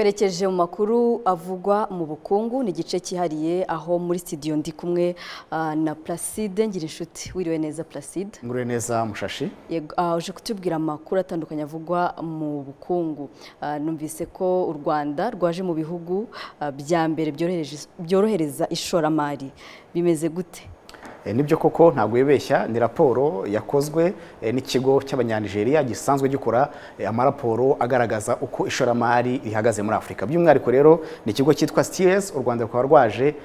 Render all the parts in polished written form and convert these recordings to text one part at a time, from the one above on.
Twerekeje mu makuru avugwa mu bukungu, ni igice cyihariye aho muri studio ndi kumwe na Placide Ngirinshuti. Wiriwe neza, Placide? Nguriwe neza, Mushashi. Yego, uje kutubwira amakuru atandukanye avugwa mu bukungu. Numvise ko u Rwanda rwaje mu bihugu bya mbere byorohereza ishoramari. Bimeze gute? Nibyo koko, ntabwo wibeshya. Ni raporo yakozwe n'ikigo cy'Abanyanigeriya gisanzwe gikora amaraporo agaragaza uko ishoramari rihagaze muri Afurika. By'umwihariko rero ni ikigo cyitwa Stears. U Rwanda rukaba rwaje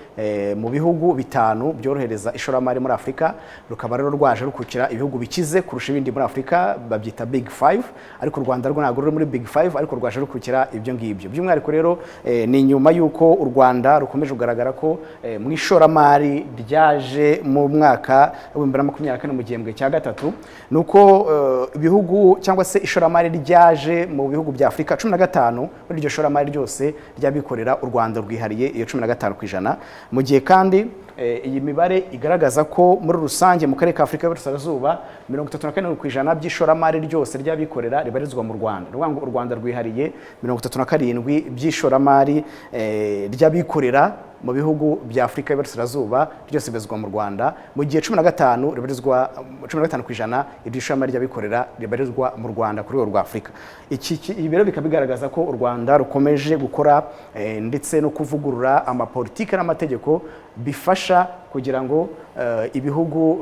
mu bihugu bitanu byorohereza ishoramari muri Afurika, rukaba rero rwaje rukurikira ibihugu bikize kurusha ibindi muri Afurika, babyita Big Five, ariko u Rwanda rwo ntabwo ruri muri Big Five, ariko rwaje rukurikira ibyo ngibyo. By'umwihariko rero ni nyuma y'uko u Rwanda rukomeje kugaragara ko mu ishoramari ryaje mu mwaka wa 2024 mu gihembwe cya gatatu, ni uko ibihugu cyangwa se ishoramari ryaje mu bihugu bya Afurika 15, muri iryo shoramari ryose ry'abikorera u Rwanda rwihariye iyo 15%. Mu gihe kandi iyi mibare igaragaza ko muri rusange mu karere ka Afurika y'Iburasirazuba 37% by'ishoramari ryose ry'abikorera ribarizwa mu Rwanda. Ni ukuvuga ngo u Rwanda rwihariye 37 by'ishoramari ry'abikorera mu bihugu bya Afurika y'Iburasirazuba ryose ribarizwa mu Rwanda, mu gihe 15 ribarizwa, 15% iryo ishoramari ry'abikorera ribarizwa mu Rwanda ku rwego rwa Afurika. Ibi rero bikaba bigaragaza ko u Rwanda rukomeje gukora ndetse no kuvugurura amapolitike n'amategeko bifasha kugira ngo ibihugu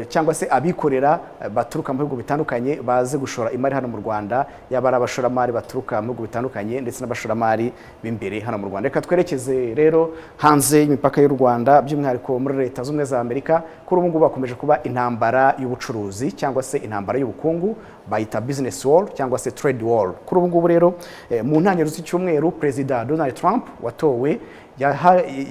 cyangwa se abikorera baturuka mu bihugu bitandukanye baze gushora imari hano mu Rwanda, yaba ari abashoramari baturuka mu bihugu bitandukanye ndetse n'abashoramari b'imbere hano mu Rwanda. Reka twerekeze rero hanze y'imipaka y'u Rwanda, by'umwihariko muri Leta Zunze Ubumwe za Amerika. Kuri ubu ngubu bakomeje kuba intambara y'ubucuruzi cyangwa se intambara y'ubukungu, bayita business war cyangwa se trade war. Kuri ubu ngubu rero mu ntangiriro z'icyumweru Perezida Donald Trump watowe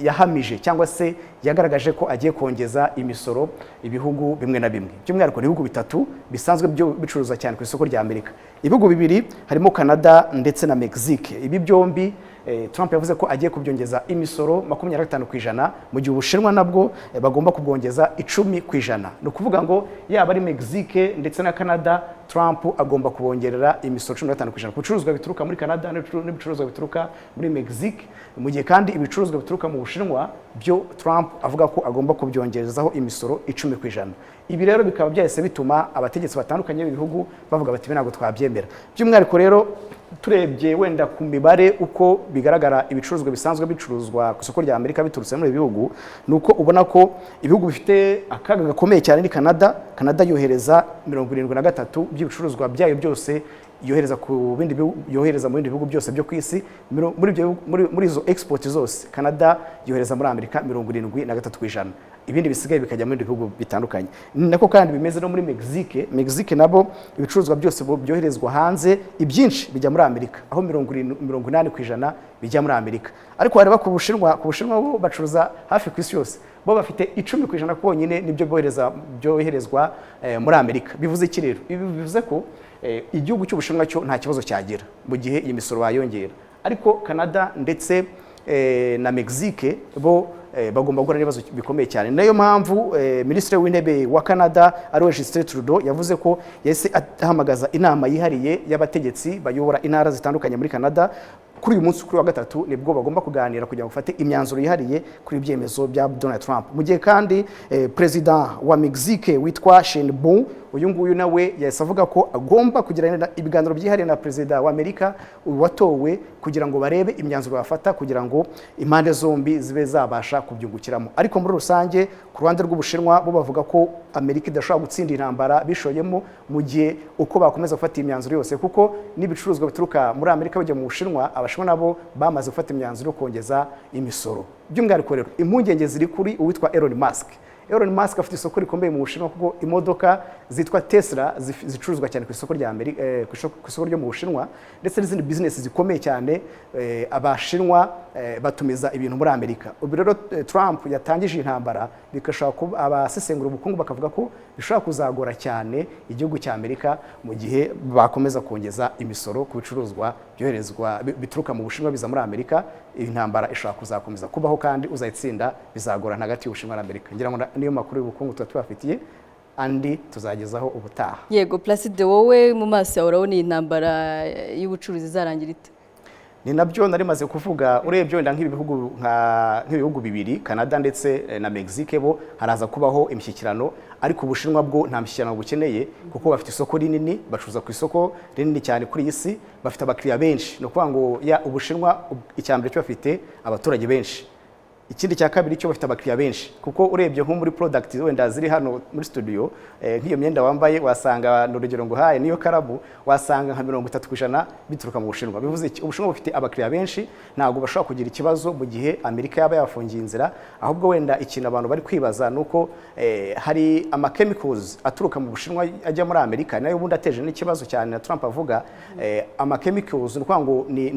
yahamije cyangwa se yagaragaje ko agiye kongeza imisoro ibihugu bimwe na bimwe, by'umwihariko ibihugu bitatu bisanzwe byo bicuruza cyane ku isoko rya Amerika. Ibihugu bibiri harimo Canada ndetse na Mexique. Ibi byombi Trump yavuze ko agiye kubyongeza imisoro 25%, mu gihe Ubushinwa nabwo bagomba kubwongeza 10%. Ni ukuvuga ngo yaba ari Mexique ndetse na Canada, Trump agomba kubongerera imisoro 15% ku bicuruzwa bituruka muri Canada n'ibicuruzwa bituruka muri Mexique, mu gihe kandi ibicuruzwa bituruka mu Bushinwa byo Trump avuga ko agomba kubyongerezaho imisoro 10%. Ibi rero bikaba byahise bituma abategetsi batandukanye b'ibihugu bavuga bati: "Ibi ntabwo twabyemera." By'umwihariko rero turebye wenda ku mibare uko bigaragara, ibicuruzwa bisanzwe bicuruzwa ku isoko rya Amerika biturutse muri ibi bihugu, ni uko ubona ko ibihugu bifite akaga gakomeye cyane ni Canada. Canada yohereza 73 by'ibicuruzwa byayo byose yohereza ku bindi bihugu, yohereza mu bindi bihugu byose byo ku isi. Muri ibyo bihugu- muri izo export zose, Canada yohereza muri Amerika 73%, ibindi bisigaye bikajya mu bindi bihugu bitandukanye. Ni nako kandi bimeze no muri Mexique. Mexique nabo ibicuruzwa byose byoherezwa hanze, ibyinshi bijya muri Amerika, aho 70, 80% bijya muri Amerika. Ariko wareba ku Bushinwa, ku Bushinwa bo bacuruza hafi ku isi yose, bo bafite 10% konyine nibyo byoherezwa muri Amerika. Bivuze iki rero? Ibi bivuze ko igihugu cy'Ubushinwa cyo nta kibazo cyagira mu gihe iyi misoro bayongera, ariko Canada ndetse na Mexique bo bagomba guhura n'ibibazo bikomeye cyane. Nayo mpamvu Minisitiri w'Intebe wa Canada ariwe Justin Trudeau yavuze ko yahise ahamagaza inama yihariye y'abategetsi bayobora intara zitandukanye muri Canada kuri uyu munsi, kuri wa gatatu, nibwo bagomba kuganira kugira ngo bafate imyanzuro yihariye kuri ibyemezo bya Donald Trump. Mu gihe kandi perezida wa Mexique witwa Sheinbaum, uyu nguyu nawe yahise avuga ko agomba kugirana ibiganiro byihariye na perezida wa Amerika watowe kugira ngo barebe imyanzuro bafata kugira ngo impande zombi zibe zabasha kubyungukiramo. Ariko muri rusange ku ruhande rw'Ubushinwa bo bavuga ko Amerika idashobora gutsinda intambara bishoyemo mu gihe uko bakomeza gufata imyanzuro yose, kuko n'ibicuruzwa bituruka muri Amerika bijya mu Bushinwa, Abashinwa nabo bamaze gufata imyanzuro yo kongeza imisoro. By'umwihariko rero impungenge ziri kuri uwitwa Elon Musk. Elon Musk afite isoko rikomeye mu Bushinwa, kuko imodoka zitwa Tesla zicuruzwa cyane ku isoko rya Amerika, ku isoko ryo mu Bushinwa, ndetse n'izindi business zikomeye cyane. Abashinwa batumiza ibintu muri Amerika. Ubu rero Trump yatangije intambara, bigashobora kuba, abasesengura ubukungu bakavuga ko bishobora kuzagora cyane igihugu cya Amerika mu gihe bakomeza kongeza imisoro ku bicuruzwa byoherezwa bituruka mu Bushinwa biza muri Amerika. Iyi ntambara ishobora kuzakomeza kubaho kandi uzayitsinda bizagorana hagati y'Ubushinwa na Amerika. Ngira ngo niyo makuru y'ubukungu tuba tubafitiye, andi tuzagezaho ubutaha. Yego, Placide, wowe mu maso yawe urabona iyi ntambara y'ubucuruzi izarangira ite? Ni nabyo nari maze kuvuga. Urebye wenda nk'ibihugu bibiri, Canada ndetse na Mexique, bo haraza kubaho imishyikirano, ariko Ubushinwa bwo nta mishyikirano bukeneye, kuko bafite isoko rinini, bacuruza ku isoko rinini cyane kuri iyi si, bafite abakiriya benshi. Ni ukuvuga ngo ya Ubushinwa, icya mbere cyo bafite abaturage benshi, ikindi cya kabiri cyo bafite abakiriya benshi, kuko urebye nko muri product wenda ziri hano muri studio, nk'iyo myenda wambaye, wasanga, ni urugero nguhaye, niyo karamu, wasanga nka 30% bituruka mu Bushinwa. Bivuze iki? Ubushinwa bufite abakiriya benshi, ntabwo bashobora kugira ikibazo mu gihe Amerika yaba yafungiye inzira. Ahubwo wenda ikintu abantu bari kwibaza ni uko hari ama chemicals aturuka mu Bushinwa ajya muri Amerika, nayo ubundi ateje n'ikibazo cyane na Trump avuga. Ama chemicals, ni ukuvuga ngo ni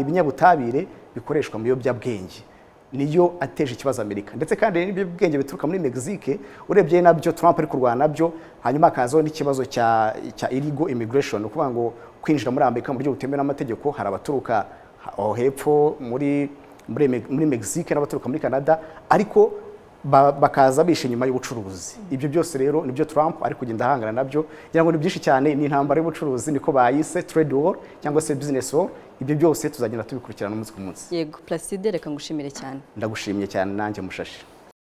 ibinyabutabire bikoreshwa mu biyobyabwenge, niyo ateje ikibazo Amerika. Ndetse kandi n'ibiyobyabwenge bituruka muri Mexique, urebye nabyo Trump ari kurwana nabyo. Hanyuma hakazaho n'ikibazo cya illegal immigration, ni ukuvuga ngo kwinjira muri Amerika mu buryo butemewe n'amategeko. Hari abaturuka aho hepfo muri Mexique n'abaturuka muri Canada, ariko bakaza bishe inyuma y'ubucuruzi. Ibyo byose rero nibyo Trump ari kugenda ahangana nabyo. Ngira ngo ni byinshi cyane, ni intambara y'ubucuruzi, niko bayise trade war cyangwa se business war. Ibyo byose tuzagenda tubikurikirana umunsi ku munsi. Yego, Placide, reka ngushimire cyane. Ndagushimye cyane nanjye, Mushashi.